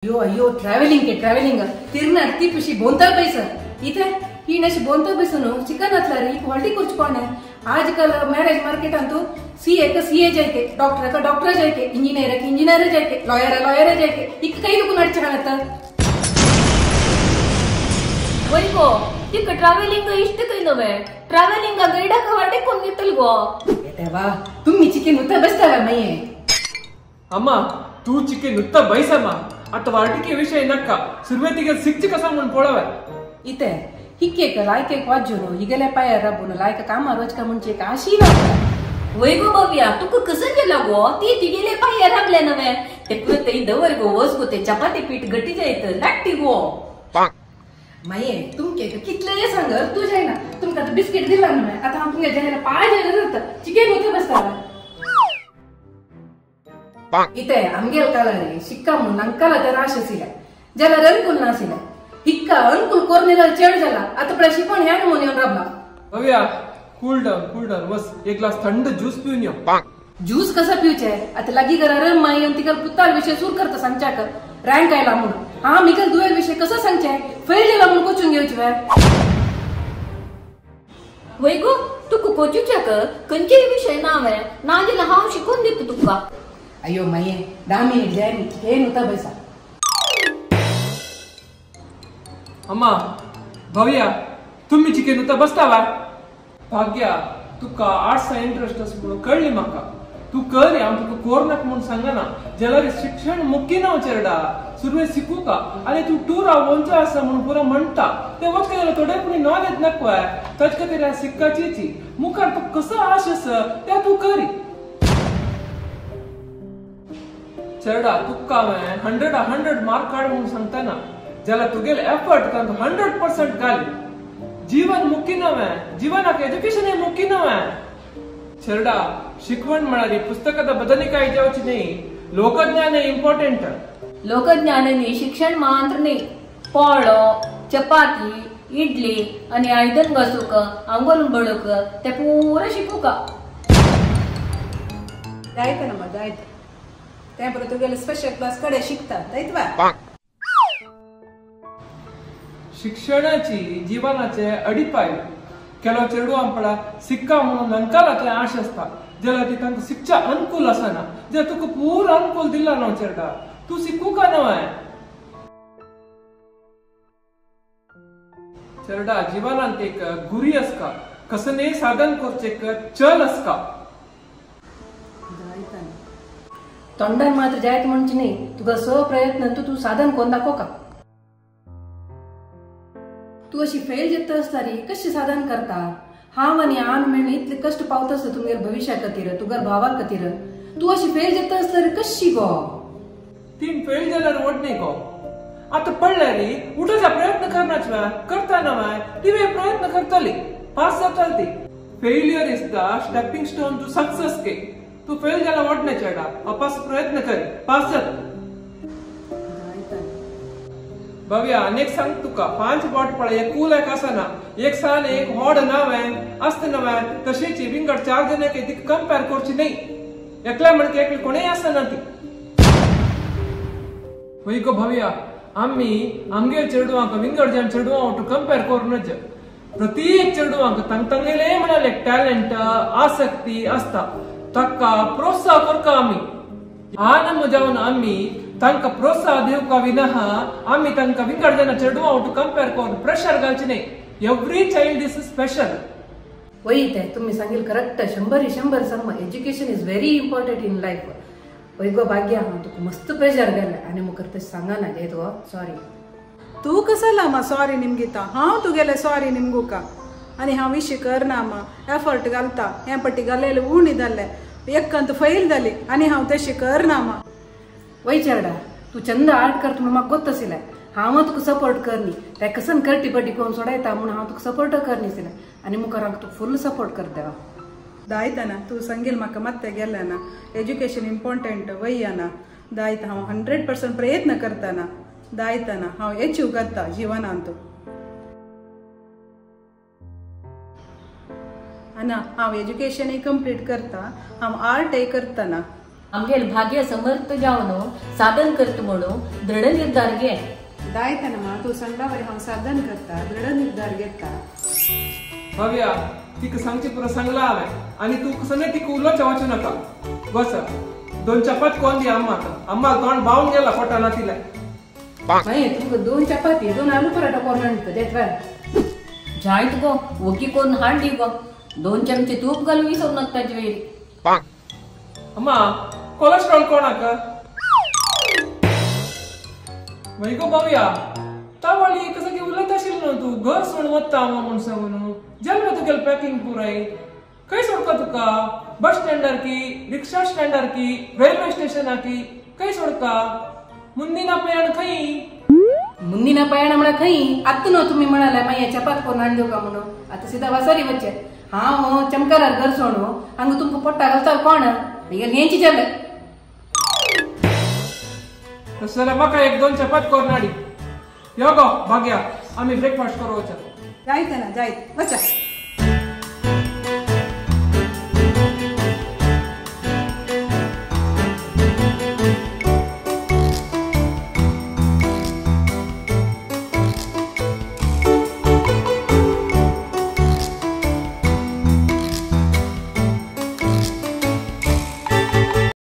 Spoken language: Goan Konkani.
अयो अयो ट्रॅव्हलिंग के ट्रॅव्हलिंग तिरनार ती पिशी बोंता पैसा इथे ही नशी बोंता पैसा चिकन असला रे क्वालिटी कुछ कोण आहे. आजकाल मॅरेज मार्केट अंतू सी ए का सी ए जायके, डॉक्टर का डॉक्टर जायके, इंजिनियर का इंजिनियर जायके, लॉयर लॉयर जायके, इक काही लोक नडचे घालतात. वैगो तिक ट्रॅव्हलिंग इष्ट काही नव्हे, ट्रॅव्हलिंग गैडा का वाटे कोण घेतल गो. तेव्हा तुम्ही चिकन उत्तर बसता नाहीये. अम्मा तू चिकन उत्तर बैसम्मा आता वार्टिके विषय नक्का सुरुवातीला शिक्षक कसा म्हणून पळावे. इथे हिक्केक लायकेक वाजून इगले पाय राबून लायक कामार वचका म्हणजे एक आशी ना. वैगो भव्या तुका कसं गेला गो ती तिगेले पाय राबले नव्हे ते पुरत दवर गो वस गो ते चपाती पीठ गटी जायत लाट्टी गो. माये तुमके कितले सांग तू जायना तुमका आता बिस्किट दिला नव्हे आता हांव तुमगे जायला पाय जायला जाता चिकेन होते बसता. इथे आमगेल कालारी शिक्का म्हणून अंकाला तर आश आशिल्ले जाल्यार अनुकूल नाशिल्ले हिक्का अनुकूल कोरनेला चेड जाला आता पळय शिकवण ह्या म्हणून येवन राबला. भव्या कूल डाऊन बस एक ग्लास थंड ज्यूस पिऊन यो. ज्यूस कसा पिवचे आता लागी घरा रम माई आणि तिका पुताल विषय सूर करता सांगच्याक रँक आयला म्हणून हा मिगल दुवेल विषय कसं सांगचे फेल जाला म्हणून कोचून घेवचे वे. वैगो तुका कोचूच्याक खंयचेय विषय नावे ना जाल्यार हांव शिकून दिता तुका. अयो माये 10 मिनिट जाय हे नुता बैसा. अम्मा भव्या तुम्ही चिकेन नुता बसतावा. भाग्या तुका आर्ट्सा इंट्रस्ट आसा म्हणून कळ्ळी म्हाका तू कर हांव तुका कोरनाक म्हणून सांगना जाल्यार शिक्षण मुख्य ना चेरडा सुरवेक शिकूका आनी तूं टुरा वचो आसा म्हणून पुरो म्हणटा ते वचका जाल्यार थोडे पुणी नॉलेज नाकवाय ताचे खातीर शिकपाची मुखार तुका कसो आश आसा ते तूं करी. चेरडा तुका हांवें 100 मार्क काड म्हणून सांगतना जाल्यार तुगेले एफर्ट तांकां 100% घाल. जीवन मुख्य नव्हे जीवनाक एज्युकेशन मुख्य नव्हे. चेरडा शिकवण म्हळ्यार पुस्तकात बदनेकाय जावची न्ही लोकज्ञान इम्पॉर्टंट. लोकज्ञान न्ही शिक्षण मात्र न्ही पोळो चपाती इडली आनी आयदन घासूक आंगोल बळूक ते पुरो शिकूका. जायत ना जायत ते बरं तुगेले स्पेशल क्लास कडे शिकता जायत. शिक्षणाची जीवनाचे अडिपाय केलो चेडवां पळा सिक्का म्हणून अंकाला ते आश आसता जाल्यार ती तांकां शिक्षा अनुकूल आसना जाल्यार तुका पुरो अनुकूल दिला न्हू चेरडा तूं शिकूका न्हय. चेरडा जीवनांत एक गुरी आसता कसनेय साधन करचें एक चल आसता. तोंडान मात्र जायत म्हणचे न्ही तुका स प्रयत्न तूं साधन कोण दाखोवका. तूं अशी फेल जाता आसता रे कशें साधन करता. हांव आनी आमी मेळून इतले कश्ट पावता आसता तुमगेर भविश्या खातीर तुगर भावा खातीर तूं अशी फेल जाता आसता रे कशी गो. तीन फेल जाल्यार वट न्ही गो आतां पडल्या रे उठोवचा प्रयत्न करनाच करता ना ती प्रयत्न करतली पास जातली ती. Failure is the stepping stone to success K तूं फेल जाल्यार वट न्ही चेडा अपास प्रयत्न कर पास जाता. भव्या अनेक सांग तुका 5 बोट पळय एक कूल एक आसना एक सान एक व्हड नवें आसता नवें तशेंच विंगड 4 जाणांक तिका कंपेर करची न्ही एकल्या म्हणके एकले कोणूय आसना ती. वय गो भव्या आमी आमगेर चेडवांक विंगड जाण चेडवां वटू कंपेर करूं नज. प्रत्येक चेडवांक तांगेले म्हळ्यार एक टॅलंट आसक्ती आसता ताका प्रोत्साहन करका आमी आनंद जावन आमी तांकां प्रोत्साह दिवका विना आमी तांकां विंगड जाणा चेडवां वटू कंपेर करून प्रेशर घालचें न्ही. Every child is special. वय ते तुम्ही सांगेल करेक्ट 100% सांग. Education is very important in life. वय गो भाग्या हांव तुका मस्त प्रेशर घालें आनी मुखार तशें सांगना जायत गो सॉरी. तूं कसला मा सॉरी निमगिता हांव तुगेले सॉरी निमगुका आनी हांव विशी करना मा एफर्ट घालता हें पट्टी घालेलें उणी जालें एकंत फैल जाली आनी हांव तशें करना मा. वय चेरडा तूं चंद आर्ट करता म्हणून म्हाका गोत्त आशिल्लें हांव तुका सपोर्ट करनी ते कसन करटी बटी कोण सोडायता म्हणून हांव तुका सपोर्ट करनी आशिल्लें आनी मुखार हांव तुका फूल सपोर्ट करता. दायतना तूं सांगील म्हाका मात्तें गेलें ना एज्युकेशन इम्पॉर्टंट वयना दायत हांव 100% प्रयत्न करतना दायतना हांव एचीव करता जिवनांत. आना हांव एज्युकेशनय कंप्लीट करता हांव आर्टय करतना. आमगेल भाग्य समर्थ जावन साधन करत म्हणून दृढ निर्धार घे. दायतना तूं सांगला हांव साधन करता, दृढ निर्धार घेता. भव्या तिका सांगचे पुरो सांगला हांवें आनी तूं कसं तिका उलोवचें वचूं नाका. बस 2 चपात कोण दी अम्मा, अम्मा तोंड बावून गेला पोटा ना तिला. मागीर तुमकां 2 चपाती 2 आलू पराठा करून हाडटा जेतवा. जायत गो वगी करून हाड दी गो, 2 चमचे तूप घालून विसरू नाका ताजे वयर. अम्मा कोलेस्ट्रॉल कोणाक? मागीर गो भव्या तावळी कसं की उलयत आशिल्लो न्हू तूं, घर सोडून वता हांव म्हूण सांगून. जेल तुगेलें पॅकिंग पुराय खंय सोडका तुका? बस स्टँडार की, रिक्षा स्टँडार की, रेल्वे स्टेशनार की, खंय सोडका? ಮುಂದಿನ ಪ್ರಯಾಣ खंय? ಮುಂದಿನ ಪ್ರಯಾಣ म्हळ्यार खंय? आत्तां न्हू तुमी म्हणाले मागीर चपात करून हाडली का म्हणून. आतां सिधा वासारी वचचें. हांव चमकारार घर सोडून हांगा तुमकां पोट्टा घालता कोण? मागीर हेंच जालें. तशें जाल्यार म्हाका 1-2 चपात करून हाडी. यो गो भाग्या, आमी ब्रेकफास्ट करूं वचा. जायत ना जायत वचा.